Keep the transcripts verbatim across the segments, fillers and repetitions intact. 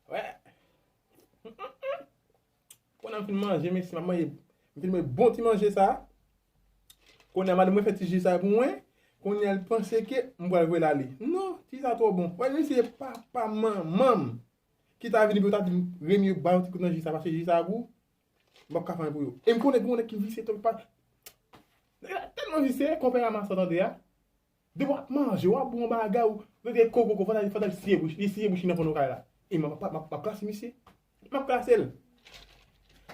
Wè. Kounye a m fin manje, mesye, m ap manje, m fin manje bon ti manje sa. Kounye a madanm mwen fè ti ji sa pou mwen. Kounye a l panse ke m pral voye l ale. Non, ti ji sa twò bon. Wè, mesye, papa, manman m ki ta vini pou yo ta di m, Remy, ba yo ti kout nan ji sa, paske ji sa gou. M p ap ka fè anyen pou yo. E m konnen gen yon nèg ki visye twòp, pa. Nèg la tèlman visye, konpè ranmase, tande a. Depi w ap manje, w ap bwè yon bagay, ou rete kokoko, fò ta, fò ta siye bouch, li siye bouch li nan fon kay la. E m ap, m ap, m ap klase misye. M ap klase l.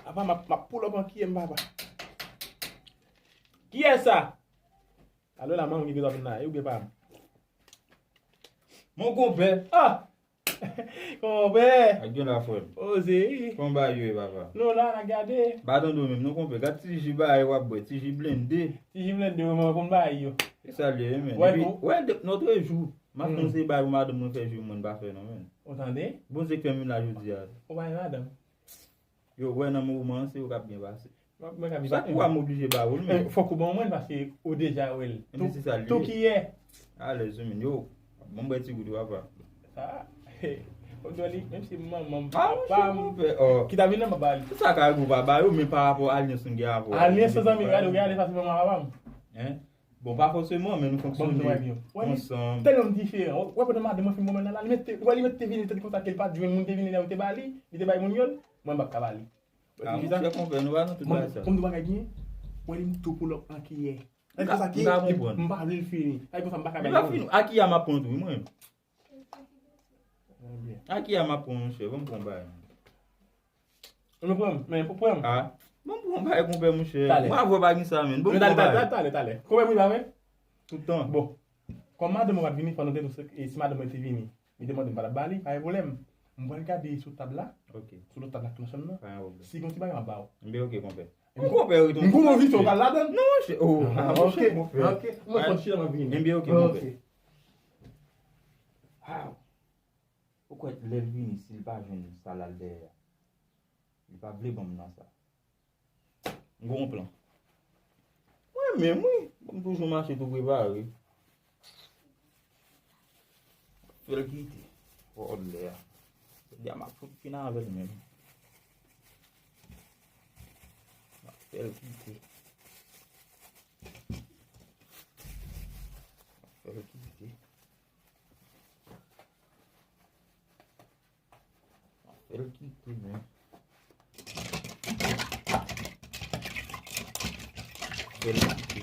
Apa, m ap, m ap pull up an kiyè m, papa. Kiyès sa? Alò la, manman ki bezwen vin la, e oubyen pa m? Mon konpè. Ah! Konpè! Ak gen la, frè m. Oze, wi. Kòman bagay yo ye, papa? Nou la, n ap gade. Pa tande w menm, non, konpè. Gad ti ji bagay w ap bwè, ti ji blende. Ti ji blende, wi, mwen konn bagay yo. E sa l ye, wi, men. Wè, epi, wè, de, notre jour, m ap panse bagay pou madanm mwen fè jou mwen pa fè, non, men. Ou tande? Bondye k fè m vin la jodi a. Ou pa gen madanm? Yo, wè nan moman, se yo k ap byen pase. Mwen, mwen ka viv ak li. Sa pou a m oblije ba ou l, men. Fòk ou ban mwen, paske ou deja wè l. Tou, tou kiyè. Alèz, men yo. Bon, bwè ti gout, papa. Ah, ou dwe li, menm si manman m, papa m, ki ta vin nan m ba li. Tout sa ka gou pa ba yo, men pa rapò alyans nou gen avè w. Alyans, zanmi, gade, gade sa se manman papa m. Hein? Bon, pa fòseman, men nou fonksyone ansanm. Tèlman diferan. Wè, pandan madanm mwen fin bon mwen nan la, li mete, wè, li mete vini, li te di konsa ke li pa t jwenn moun te vini lè yo te ba li, li te bay moun yo l, mwen m p ap ka ba li. Ah, monchè, konpè, nou pa nan tout bagay sa. Kòm nou bagay byen, wè, li m tou pull up an kiyè. Lè konsa ki m pa vle l fini. Ay, konsa m pa ka ba li. Li pa fini. A kiyè m ap pran tou, wi, mwen. Aki a m ap pran, monchè, ban m pran yon bagay. Ou pran, men pou pran. Ah, ban m pran yon bagay, konpè, monchè. Talè. Ou pa vwè pa gen sa, men. Ban m pran yon bagay. Talè, talè, talè. Konpè, m rive avè? Tout tan. Bon. Kòm madanm mwen pa t vini, fò nou te di, e si madanm mwen te vini, li te mande m pa t ap ba li, pa gen pwoblèm. M pral gade sou tab la. Ok. Sou lòt tab la ki nan chanm nan. Pa gen pwoblèm. Si gen yon ti bagay, m ap ba ou. Enben, ok, konpè. Ou konpè, wi, tonton. M konn yon vit yo pral ladan. Non, monchè. Oh, ah, monchè, ok, monpè. Ok, mwen konn chita m ap vini. Enben, ok, konpè. Ok. Wow. Ou kwè lè l vini, si l pa jwenn sa l al dèyè a, li pa vle ban m nan sa. M gon plan. Mwen menm, wi. Bon, m toujou mache tou prepare. Fè l kite. Vòlè a. Jodi a m ap fout fin avè l menm. M ap fè l kite. M ap fè l kite. Fè l kite, men. Fè l kite.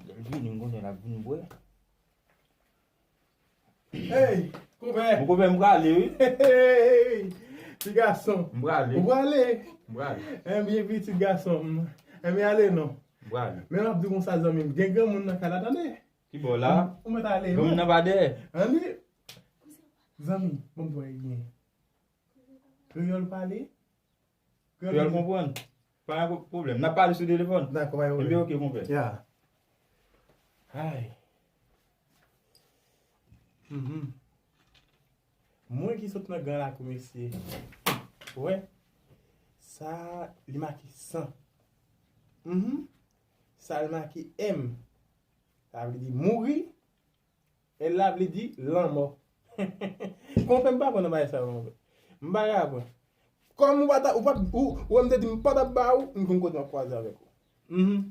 Lè l vini, m konnen l ap vin bwè. Hey, konpè. Mon konpè, m prale, wi. Hey, ti gason. M prale. Ou prale? M prale. Enben, pitit gason m. Enben, ale non. M prale. Men m ap di konsa, zanmi m, gen granmoun nan kay la, tande. Ki bò la? Ou mèt ale, wi. Granmoun nan pa dèyè. Anni. Zanmi, ban m di w byen. Kreyòl pale. Kreyòl konprann. Pa gen pwoblèm. N ap pale sou telefòn. Dakò, pa gen pwoblèm. Enben, ok, konpè. Ya. Ay. Mhm. Mwen ki sot nan gran lakou, mesye. Wè. Sa, li make san. Mhm. Sa, li make M. Sa vle di mouri. L la vle di lanmò. Konpè, m pa pran nan bagay sa yo, konpè. M pa ka pran. Kòm ou pa ta, ou pa, ou, ou wè m te di m pa t ap ba ou, m konn kote m ap kwaze avèk ou. Mhm.